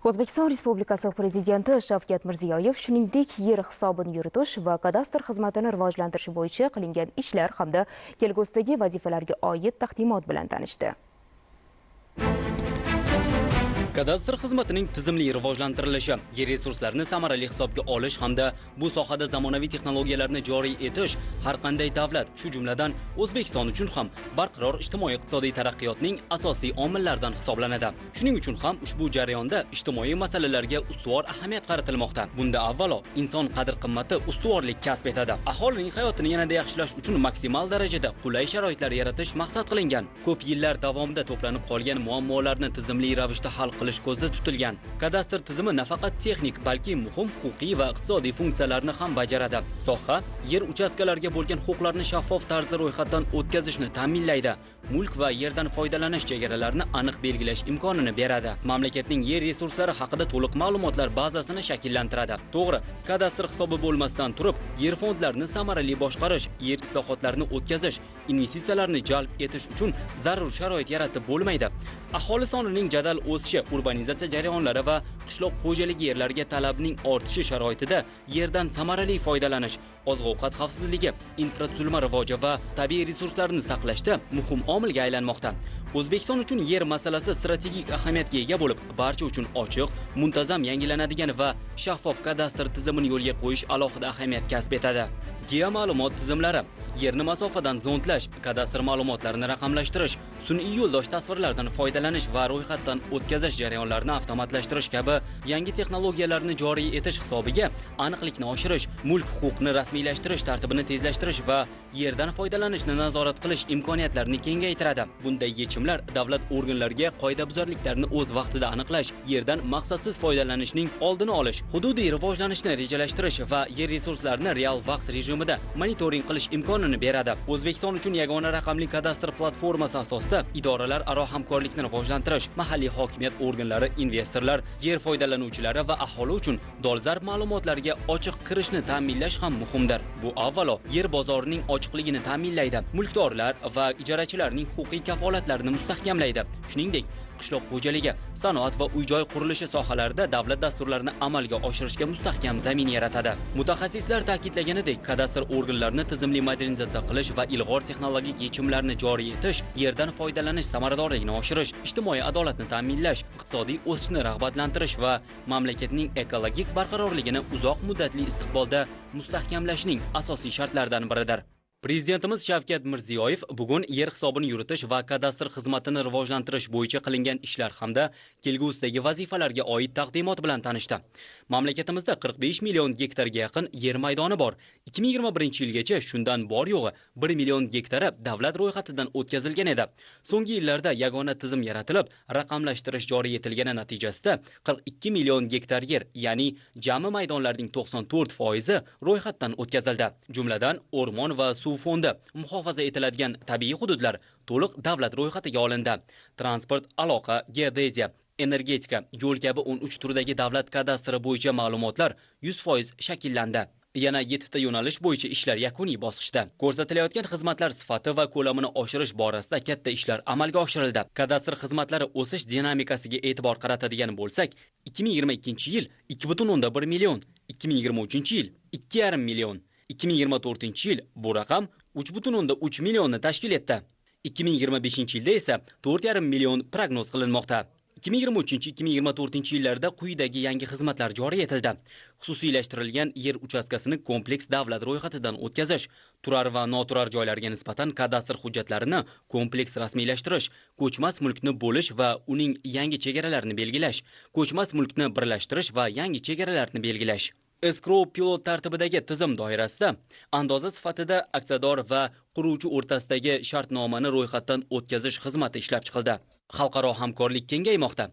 O'zbekiston Respublikasi Prezidenti Shavkat Mirziyoyev shuningdek yer hisobini yuritish va kadastr xizmatini rivojlantirish bo'yicha qilingan ishlar hamda kelgusidagi vazifalarga oid taqdimot bilan tanishdi. Kadastr xizmatining tizimli rivojlantirilishi, yer resurslarini samarali hisobga olish hamda bu sohada zamonaviy texnologiyalarni joriy etish har qanday davlat, shu jumladan O'zbekiston uchun ham barqaror ijtimoiy-iqtisodiy taraqqiyotning asosiy omillaridan hisoblanadi. Shuning uchun ham ushbu jarayonda ijtimoiy masalalarga ustuvor ahamiyat qaratilmoqda. Bunda avvalo inson qadr-qimmati ustuvorlik kasb etadi. Aholining hayotini yanada yaxshilash uchun maksimal darajada qulay sharoitlar yaratish maqsad qilingan. Ko'p yillar davomida to'planib qolgan muammolarni tizimli ravishda hal qilish ko'zda tutilgan. Kadastr tizimi nafaqat texnik, balki muhim huquqiy va iqtisodiy funksiyalarni ham bajaradi. Soha yer uchastkalariga bo'lgan huquqlarni shaffof tarzda ro'yxatdan o'tkazishni ta'minlaydi. Mulk va yerdan foydalanish chegaralarini aniq belgilash imkonini beradi. Mamlakatning yer resurslari haqida to'liq ma'lumotlar bazasini shakllantiradi. To'g'ri, kadastr hisobi bo'lmasdan turib, yer fondlarini samarali boshqarish, yer islohotlarini o'tkazish, investitsiyalarni jalb etish uchun zarur sharoit yaratib bo'lmaydi. Aholi sonining jadal o'sishi, urbanizatsiya jarayonlari va qishloq xo'jaligi yerlariga talabning ortishi sharoitida yerdan samarali foydalanish, oziq-ovqat xavfsizligi, infratuzilma rivoji va tabiiy resurslarni saqlashda muhim omilga aylanmoqda. O'zbekiston uchun yer masalasi strategik ahamiyatga ega bo'lib, barcha uchun ochiq, muntazam yangilanadigan va shaffof kadastr tizimini yo'lga qo'yish alohida ahamiyat kasb etadi. Geoma'lumot tizimlari, yerni masofadan zondlash, kadastr ma'lumotlarini raqamlashtirish, sun'iy yo'ldosh tasvirlardan foydalanish va ro'yxatdan o'tkazish jarayonlarini avtomatlashtirish kabi yangi texnologiyalarni joriy etish hisobiga aniqlikni oshirish, mulk huquqini rasmiylashtirish tartibini tezlashtirish va yerdan foydalanishni nazorat qilish imkoniyatlarini kengaytiradi. Bunday yechimlar davlat organlariga qoidabuzarliklarni o'z vaqtida aniqlash, yerdan maqsadsiz foydalanishning oldini olish, hududiy rivojlanishni rejalashtirish va yer resurslarini real vaqt rejimida monitoring qilish imkonini beradi. O'zbekiston uchun yagona raqamli kadastr platformasi asosida idoralararo hamkorlikni rivojlantirish, mahalliy hokimiyat organlari, investorlar, yer foydalanuvchilari va aholi uchun dolzarb ma'lumotlarga ochiq kirishni ta'minlash ham muhimdir. Bu avvalo yer bozorining ochiqligini ta'minlaydi, mulkdorlar va ijarachilarning huquqiy kafolatlarini mustahkamlaydi. Shuningdek, qishloq xo'jaligi, sanoat va uy-joy qurilishi sohalarida davlat dasturlarini amalga oshirishga mustahkam zamin yaratadi. Mutaxassislar ta'kidlaganidek, kadastr organlarini tizimli modernizatsiya qilish va ilg'or texnologik yechimlarni joriy etish, yerdan foydalanish samaradorligini oshirish, ijtimoiy adolatni ta'minlash, iqtisodiy o'sishni rag'batlantirish va mamlakatning ekologik barqarorligini uzoq muddatli istiqbolda mustahkamlashning asosiy shartlaridan biridir. Prezidentimiz Shavkat Mirziyoyev bugun yer hisobini yuritish va kadastr xizmatini rivojlantirish bo'yicha qilingan ishlar hamda kelgusidagi vazifalarga oid taqdimot bilan tanishdi. Mamlakatimizda 45 million gektarga yaqin yer maydoni bor. 2021-yilgacha shundan bor yo'g'i 1 million gektari davlat ro'yxatidan o'tkazilgan edi. So'nggi yillarda yagona tizim yaratilib, raqamlashtirish joriy etilgani natijasida 42 million gektar yer, ya'ni jami maydonlarning 94% ro'yxatdan o'tkazildi. Jumladan, o'rmon va suv fondi, muhofaza etiladigan tabiiy hududlar to'liq davlat ro'yxatiga olindi. Transport, aloqa, geodeziya, energetika, yo'l kabi 13 turdagi davlat kadastri bo'yicha ma'lumotlar 100% shakllandi. Yana 7 ta yo'nalish bo'yicha ishlar yakuniy bosqichda. Ko'rsatilayotgan xizmatlar sifati va ko'lamini oshirish borasida katta ishlar amalga oshirildi. Kadastr xizmatlari o'sish dinamikasiga e'tibor qaratadigan bo'lsak, 2022-yil 2,1 million, 2023-yil 2,5 million, 2024-yil bu raqam 3,3 millionni tashkil etdi. 2025-yilda esa 4,5 million prognoz qilinmoqda. 2023-2024 yillarda quyidagi yangi xizmatlar joriy etildi. Xususiylashtirilgan yer uchastkasini kompleks davlat ro'yxatidan o'tkazish, turar va noturar joylarga nisbatan kadastr hujjatlarini kompleks rasmiylashtirish, ko'chmas mulkni bo'lish va uning yangi chegaralarini belgilash, ko'chmas mulkni birlashtirish va yangi chegaralarni belgilash. Escrow pilot tartibidagi tizim doirasida andoza sifatida aksiyador va quruvchi o'rtasidagi shartnomani ro'yxatdan o'tkazish xizmati ishlab chiqildi. Xalqaro hamkorlik kengaymoqda.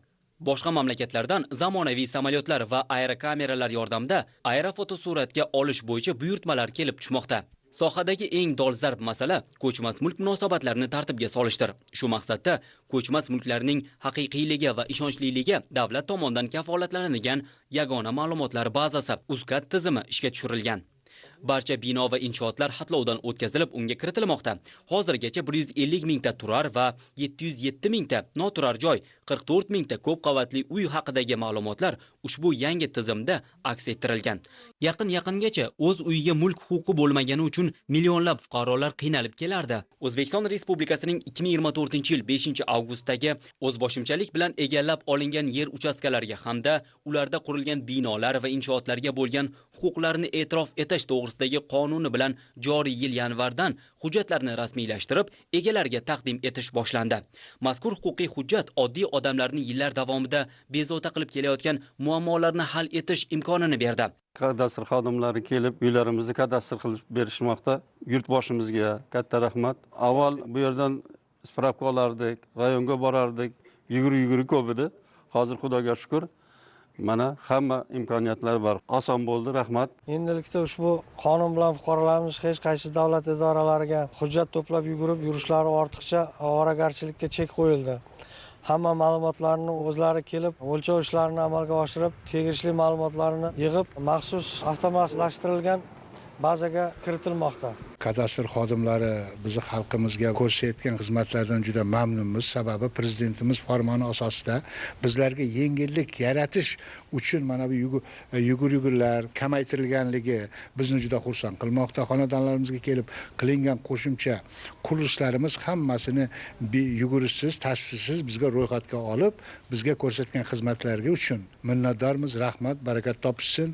Boshqa mamlakatlardan zamonaviy samolyotlar va aerokameralar yordamida aerofotosuratga olish bo'yicha buyurtmalar kelib tushmoqda. Sohadagi eng dolzarb masala ko'chmas mulk munosabatlarini tartibga solishdir. Shu maqsadda ko'chmas mulklarning haqiqiyligi va ishonchliligi davlat tomonidan kafolatlanadigan yagona ma'lumotlar bazasi UZCAD tizimi ishga tushirilgan. Barcha bino va inshootlar xatlovdan o'tkazilib, unga kiritilmoqda. Hozirgacha 150 mingta turar va 707 mingta noturar joy, 44 mingta ko'p qavatli uy haqidagi ma'lumotlar ushbu yangi tizimda aks ettirilgan. Yaqin-yaqingacha o'z uyiga mulk huquqi bo'lmagani uchun millionlab fuqarolar qiynalib kelardi. O'zbekiston Respublikasining 2024-yil 5-avgustdagi o'zboshimchalik bilan egallab olingan yer uchastkalariga hamda ularda qurilgan binolar va inshootlarga bo'lgan huquqlarni e'tirof etish to'g'risidagi qonuni bilan joriy yil yanvardan hujjatlarni rasmiylashtirib, egalariga taqdim etish boshlandi. Mazkur huquqiy hujjat oddiy odamlarni yillar davomida bezovta qilib kelayotgan muammolarni hal etish imkonini berdi. Kadastr xodimlari kelib uylarimizni kadastr qilib berishmoqda. Yurtboshimizga katta rahmat. Avval bu yerdan spravka olardik, rayonga borardik, yugur-yuguri ko'p edi. Hozir Xudoga shukr, mana hamma imkoniyatlar bor. Oson bo'ldi, rahmat. Endilikda ushbu qonun bilan fuqarolarimiz hech qaysi davlat idoralariga hujjat to'plab yugurib yurishlari ortiqcha ovoragarchilikka chek qo'yildi. Hamma ma'lumotlarni o'zlari kelib, o'lchov ishlarini amalga oshirib, tegishli ma'lumotlarni yig'ib, maxsus avtomatlashtirilgan bazaga kiritilmoqda. Kadastr xodimlari bizni xalqimizga ko'rsatayotgan xizmatlardan juda mamnunmiz. Sababi prezidentimiz farmoni asosida bizlarga yengillik yaratish uchun mana bu yugur-yugurlar kamaytirilganligi bizni juda xursand qilmoqda. Xonadonlarimizga kelib qilingan qo'shimcha qurilishlarimiz hammasini yugurishsiz, tashvishsiz bizga ro'yxatga olib, bizga ko'rsatgan xizmatlarga uchun minnatdormiz. Rahmat, barakat topishsin.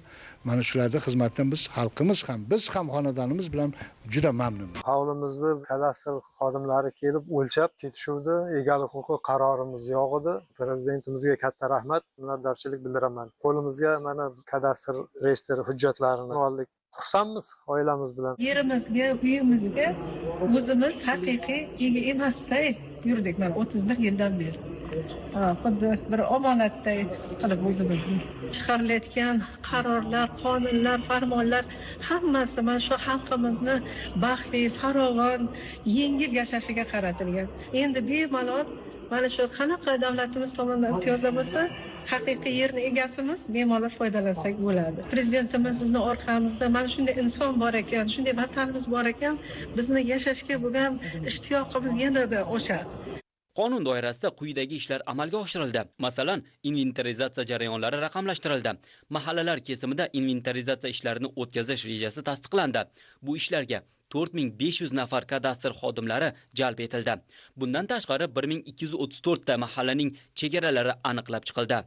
Mana shularda xizmatdan biz xalqimiz ham, biz ham xonadonimiz bilan juda mamnunmiz. Hovlimizni kadastr xodimlari kelib o'lchab ketishuvdi. Egalik huquqi qarorimiz yo'q edi. Prezidentimizga katta rahmat, minnatdorchilik bildiraman. Qo'limizga mana kadastr reyestr hujjatlarini oldik. Xursandmiz oilamiz bilan. Yerimizga, uyimizga o'zimiz haqiqiy ega emasday yurdik mana 31 yildan beri. Xuddi bir omonatday his qilib o'zimizni. Chiqarilayotgan qarorlar, qonunlar, farmonlar hammasi mana shu xalqimizni baxtli, farovon, yengil yashashiga qaratilgan. Endi bemalol mana shu qanaqa davlatimiz tomonidan imtiyozlar bo'lsa, haqiqiy yerni egasimiz, bemalol foydalansak bo'ladi. Prezidentimiz bizni orqamizda mana shunday inson bor ekan, shunday vatanimiz bor ekan, bizni yashashga bo'lgan ishtiyoqimiz yanada oshadi. Qonun doirasida quyidagi ishlar amalga oshirildi. Masalan, inventarizatsiya jarayonlari raqamlashtirildi. Mahallalar kesimida inventarizatsiya ishlarini o'tkazish rejasi tasdiqlandi. Bu ishlarga 4500 nafar kadastr xodimlari jalb etildi. Bundan tashqari 1234 ta mahallaning chegaralari aniqlab chiqildi.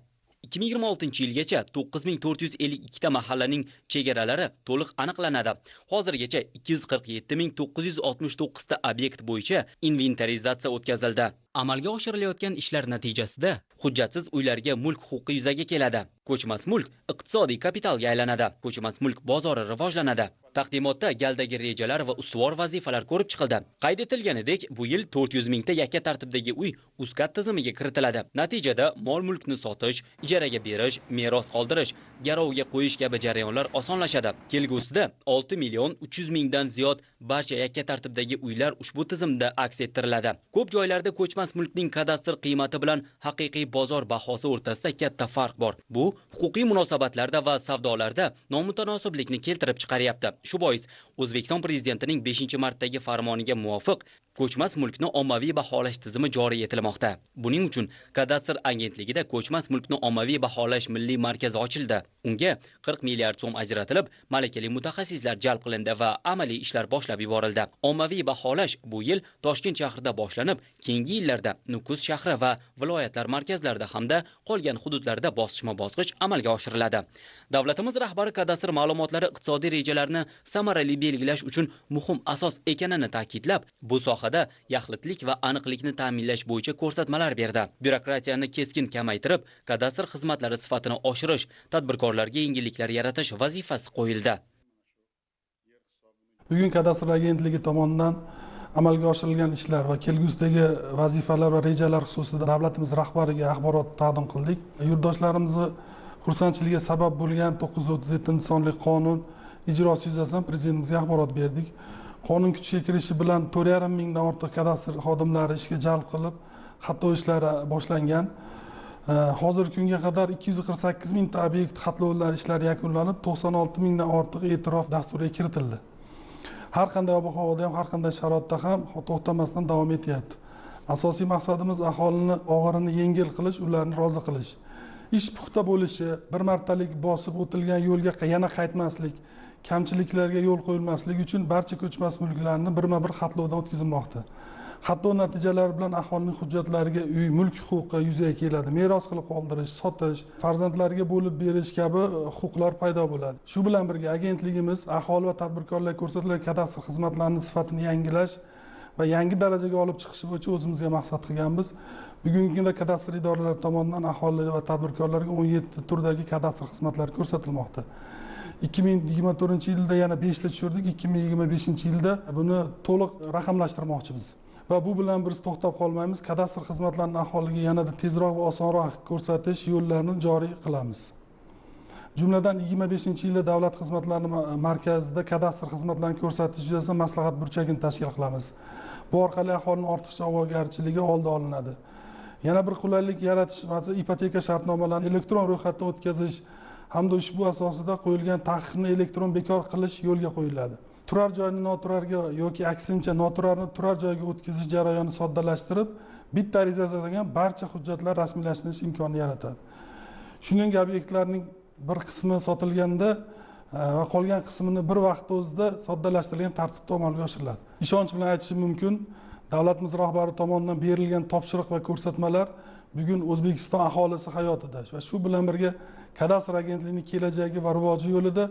2026-yilgacha 9452 ta mahallaning chegaralari to'liq aniqlanadi. Hozirgacha 247969 ta obyekt bo'yicha inventarizatsiya o'tkazildi. Amalga oshirilayotgan ishlar natijasida hujjatsiz uylarga mulk huquqi yuzaga keladi. Ko'chmas mulk iqtisodiy kapitalga aylanadi. Ko'chmas mulk bozori rivojlanadi. Taqdimotda galdagi rejalar va ustuvor vazifalar ko'rib chiqildi. Qayd etilganidek, bu yil 400 mingta yakka tartibdagi uy UZKAD tizimiga kiritiladi. Natijada mol-mulkni sotish, ijaraga berish, meros qoldirish, garovga qo'yish kabi jarayonlar osonlashadi. Kelgusida 6 million 300 mingdan ziyod barcha yakka tartibdagi uylar ushbu tizimda aks ettiriladi. Ko'p joylarda ko'chmas mulkning kadastr qiymati bilan haqiqiy bozor bahosi o'rtasida katta farq bor. Bu huquqiy munosabatlarda va savdolarda nomutanosiblikni keltirib chiqaryapti. Shu bois O'zbekiston prezidentining 5-martdagi farmoniga muvofiq ko'chmas mulkni ommaviy baholash tizimi joriy etilmoqda. Buning uchun kadastr agentligida ko'chmas mulkni ommaviy baholash milliy markazi ochildi. Unga 40 milliard so'm ajratilib, malakali mutaxassislar jalb qilindi va amaliy ishlar boshlab yuborildi. Ommaviy baholash bu yil Toshkent shahrida boshlanib, keyingi yillarda Nukus shahri va viloyatlar markazlarida hamda qolgan hududlarda bosqichma-bosqich amalga oshiriladi. Davlatimiz rahbari kadastr ma'lumotlari iqtisodiy rejalarni samarali belgilash uchun muhim asos ekanini ta'kidlab, bu sohada yaxlitlik va aniqlikni ta'minlash bo'yicha ko'rsatmalar berdi. Byurokratiyani keskin kamaytirib, kadastr xizmatlari sifatini oshirish, tadbirkorlarga yengilliklar yaratish vazifasi qo'yildi. Bugun kadastr agentligi tomonidan amalga oshirilgan ishlar va kelgusidagi vazifalar va rejalar xususida davlatimiz rahbariga axborot taqdim qildik. Yurtdoshlarimizni xursandchiligiga sabab bo'lgan 937-sonli qonun ijrosi yuzasidan prezidentimizga axborot berdik. Qonun kuchga kirishi bilan 4,5 mingdan ortiq kadastr xodimlari ishga jalb qilib, xatlov ishlari boshlangan. Hozirgi kunga qadar 248 mingta obyekt xatlovlar ishlari yakunlanib, 96 mingdan ortiq e'tirof dasturiga kiritildi. Har qanday ob-havoda ham, har qanday sharoitda ham to'xtamasdan davom etyapti. Asosiy maqsadimiz aholini og'irini yengil qilish, ularni rozi qilish. Ish puxta bo'lishi, bir martalik bosib o'tilgan yo'lga yana qaytmaslik, kamchiliklarga yo'l qo'yilmasligi uchun barcha ko'chmas mulklarni birma-bir xatlovdan o'tkazilmoqda. Xatlov natijalari bilan aholining hujjatlariga uy, mulk huquqi yuzaga keladi. Meros qilib qoldirish, sotish, farzandlarga bo'lib berish kabi huquqlar paydo bo'ladi. Shu bilan birga agentligimiz aholi va tadbirkorlarga ko'rsatilgan kadastr xizmatlarining sifatini yangilash va yangi darajaga olib chiqish bo'yicha o'zimizga maqsad qilganmiz. Bugungi kunda kadastr idoralari tomonidan aholi va tadbirkorlarga 17 turdagi kadastr xizmatlari ko'rsatilmoqda. 2024-yilda yana 5 ta tushirdik, 2025-yilda buni to'liq raqamlashtirmoqchimiz. Va bu bilan biz to'xtab qolmaymiz. Kadastr xizmatlarini aholiga yanada tezroq va osonroq ko'rsatish yo'llarini joriy qilamiz. Jumladan 25-yilda davlat xizmatlari markazida kadastr xizmatlarini ko'rsatish yuzasidan maslahat burchagini tashkil qilamiz. Bu orqali aholining ortiqcha ovogarchiligi oldi olinadi. Yana bir qulaylik yaratish, masalan, ipoteka shartnomalarini elektron ro'yxatdan o'tkazish hamda ushbu asosida qo'yilgan taqiqni elektron bekor qilish yo'lga qo'yiladi. Turar joyni noturarga yoki aksincha noturarni turar joyga o'tkazish jarayonini soddalashtirib, bitta ariza asoslangan barcha hujjatlar rasmiylashtirilish imkonini yaratadi. Shuningdek, obyektlarning bir qismi sotilganda va qolgan qismini bir vaqtda o'zida soddalashtirilgan tartibda amalga oshiriladi. Ishonch bilan aytishim mumkin, davlatimiz rahbari tomonidan berilgan topshiriq va ko'rsatmalar bugun O'zbekiston aholisi hayotida va shu bilan birga kadastr agentligining kelajagi va rivoji yo'lida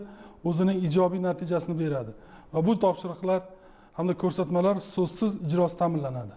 o'zining ijobiy natijasini beradi. Va bu topshiriqlar hamda ko'rsatmalar so'zsiz ijrosi ta'minlanadi.